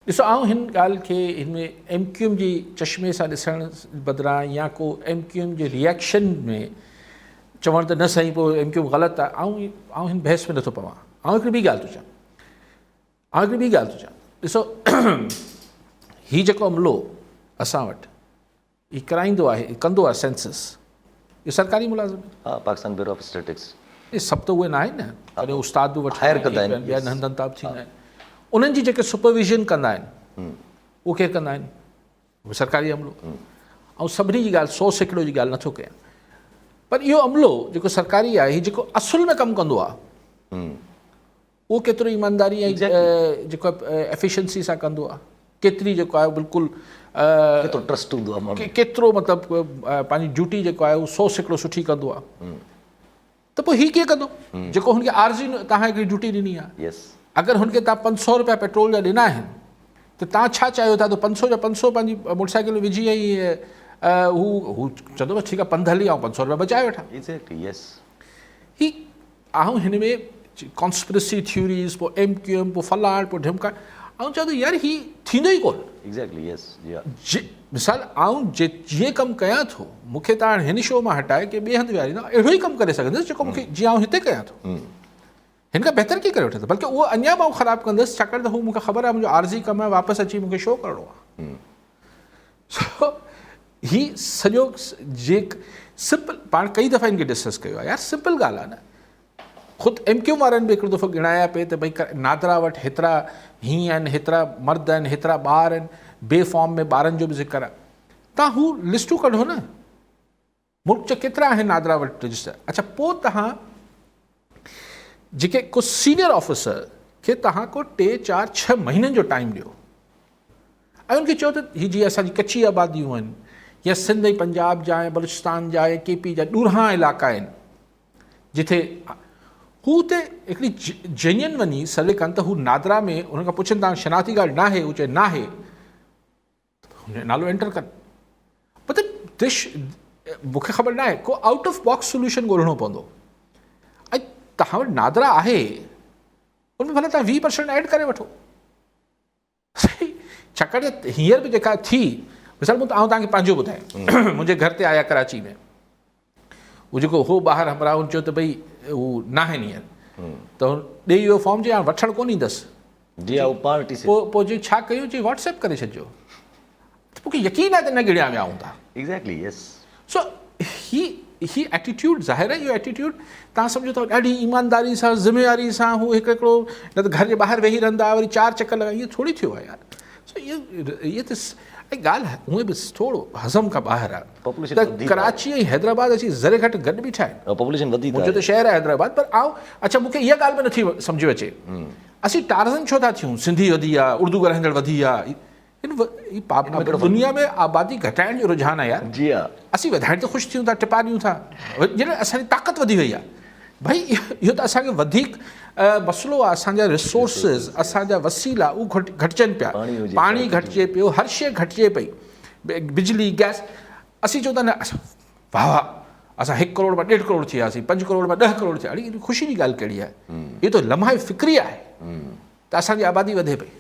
ڏسو آئون هن ڳالهه کي هن ۾ ايم ڪيو ايم جي چشمي سان ڏسڻ بدران يا ڪو ايم ڪيو ايم جي ريئيڪشن ۾ چوڻ ته نه سائين پوء ايم ڪيو ايم غلط آهي، آئون هن بحث ۾ نٿو پوان. آئون هڪڙي ٻي ڳالهه ٿو چوان، آئون هڪڙي ٻي ڳالهه ٿو چوان. ڏسو هي جيڪو عملو اسان وٽ هي ڪرائيندو آهي، ڪندو آهي سينسس، اهو سرڪاري ملازم آهي. ها، پاڪستان بيورو آف اسٽيٽسٽڪس. اهي سڀ ته اهي نه آهن نه، ڪڏهن استاد به وٺندا هائر ڪندا آهن، ٻين هنڌن تان به ٿيندا آهن. انهن جي جيڪي سپرويزن ڪندا آهن اهو ڪير ڪندا آهن؟ اهو سرڪاري عملو. آئون سڀني جي ڳالهه 100% جي ڳالهه نٿو ڪيان، پر اهو عملو جيڪو سرڪاري آهي، هي جيڪو اصل ۾ ڪم ڪندو آهي اهو ڪيترو ايمانداري ۽ جيڪو ايفيشنسي سان ڪندو آهي، ڪيتري جيڪو آهي بلڪل ڪيترو ٽرسٽ هوندو آهي، ڪيترو مطلب پنهنجي ڊيوٽي جيڪو آهي اهو 100% سٺي ڪندو آهي، ته پوء هي ڪيئن ڪندو جيڪو هن کي عارضي توهان هڪڙي ڊيوٽي ڏني آهي. اگر هن کي توهان 500 روپيا پيٽرول جا ڏنا آهن ته توهان ڇا چاهيو ٿا ته 500 جا 500 پنهنجي موٽر سائيڪل ۾ وجهي ۽ هو چوندو بس ٺيڪ آهي پنڌ هلي آئون 500 روپيا بچائي وٺان. هي آئون هن ۾ ڪانسپرسي ٿيوريز پوء ايم ڪيو ايم پوء فلاڻ پوء ڍمڪاڻ، آئون چوان ٿو يار هي ٿيندو ئي ڪونه. ايگزيڪٽلي يس جي ها. جي مثال آئون جيئن ڪم ڪيان ٿو مون کي توهان هن شو مان هٽائي ڪنهن ٻئي هنڌ ويهاريندا اهڙو ئي ڪم ڪري سگهندس جيڪو مون کي جيئن آئون هتي ڪيان ٿو هن کان بهتر ڪيئن ڪري وٺندس، بلڪه اهو اڃا به آئون خراب ڪندس ڇاڪاڻ ته هو مون کي خبر آهي منهنجو عارضي ڪم آهي واپس اچي مون کي شو ڪرڻو آهي. سو هي سڄو جيڪ سمپل پاڻ ڪئي دفعا ان کي ڊسڪس ڪيو آهي يار، سمپل ڳالهه آهي نه. خود ايم ڪيو وارن به هڪڙو دفعو ڳڻايا پئي ته ڀئي نادرا وٽ هيترا هي آهن، هيترا مرد آهن، هيترا ٻار آهن، بي فارم ۾ ٻارن جو به ذڪر آهي. تان هو لسٽون ڪڍو نه، ملڪ جا ڪيترا آهن نادرا وٽ رجسٽر. اڇا پوء تهان جيڪي ڪو سينئر آفيسر کي تهان ڪو 3 4 6 مهينن جو ٽائيم ڏيو ۽ ان کي چئو ته هي جي اسان جي ڪچي آباديون آهن يا سنڌ ۽ پنجاب جا ۽ بلوچستان جا يا ڪي پي جا ڏورهان علائقا آهن جتي هو اتي هڪڙي جينين وڃي سروي ڪن ته هو نادرا ۾ انهن کان پڇن تهان شناختي ڪارڊ ناهي، هو چئي ناهي، هن جو نالو انٽر ڪن. مطلب دش مون کي خبر ناهي ڪو آئوٽ آف باڪس سوليوشن ڳولڻو پوندو. ۽ توهان وٽ نادرا آهي ان ۾ ڀلا توهان 20% ايڊ ڪري وٺو. ڇاڪاڻ ته هينئر به جيڪا ٿي مثال مون آئون توهان کي پنهنجو ٻڌايان، منهنجي گهر تي آيا ڪراچي ۾ هو جيڪو هو ٻاهر همراهه هن چيو ته ڀئي هو ناهن هينئر ته هن ڏيئي ويو فارم چي هاڻ وٺڻ ڪونه ايندس. جي ها هو پاڻ ٽي سي. پوء چي ڇا ڪيون، چي واٽس ايپ ڪري ڇڏجو. ته مونکي يقين آهي ته نه ڳڻيا ويا هوندا. Exactly yes. سو هي ايٽيٽيوڊ ظاهر آهي اهو ايٽيٽيوڊ توهان سمجهو ٿا ڏاڍي ايمانداري سان ذميواري سان هو هڪ هڪڙو نه ته گهر جي ٻاهر ويهي رهندا وري چار چڪر لڳا ائين ٿوري ٿيو آهي يار. سو اهي ته ۽ ڳالهه هونئن به ٿورو هضم کان ٻاهر آهي ته ڪراچي ۽ حيدرآباد اچي ذري گهٽ گڏ بيٺا آهن. منهنجو ته شهر آهي حيدرآباد پر آئون اڇا مون کي اها ڳالهه به نٿي سمجهه ۾ اچي اسين ٽارزن ڇو ٿا ٿيون، سنڌي وڌي ويا، اردو ڳالهائيندڙ وڌي ويا، دنيا ۾ آبادي گهٽائڻ جو رجحان آهي يار، اسين وڌائڻ تي خوش ٿيون ٿا، ٽپا ڏيون ٿا، جڏهن اسان جي طاقت وڌي وئي آهي ڀئي اهو ته اسان کي وڌيڪ مسئلو آهي، اسان جا ريسورسز، اسان جا وسيلا اهي گهٽجن پيا، پاڻي گهٽجي پيو، هر شيء گهٽجي پئي، بجلي، گئس، اسين چئون ٿا نه واهه واهه اسان 1 ڪروڙ مان 1.5 ڪروڙ ٿي وياسين، 5 ڪروڙ مان 10 ڪروڙ ٿي ويا، اڙي خوشي جي ڳالهه ڪهڙي آهي، اهو ته لمحه فڪري آهي ته اسان جي آبادي وڌي پئي.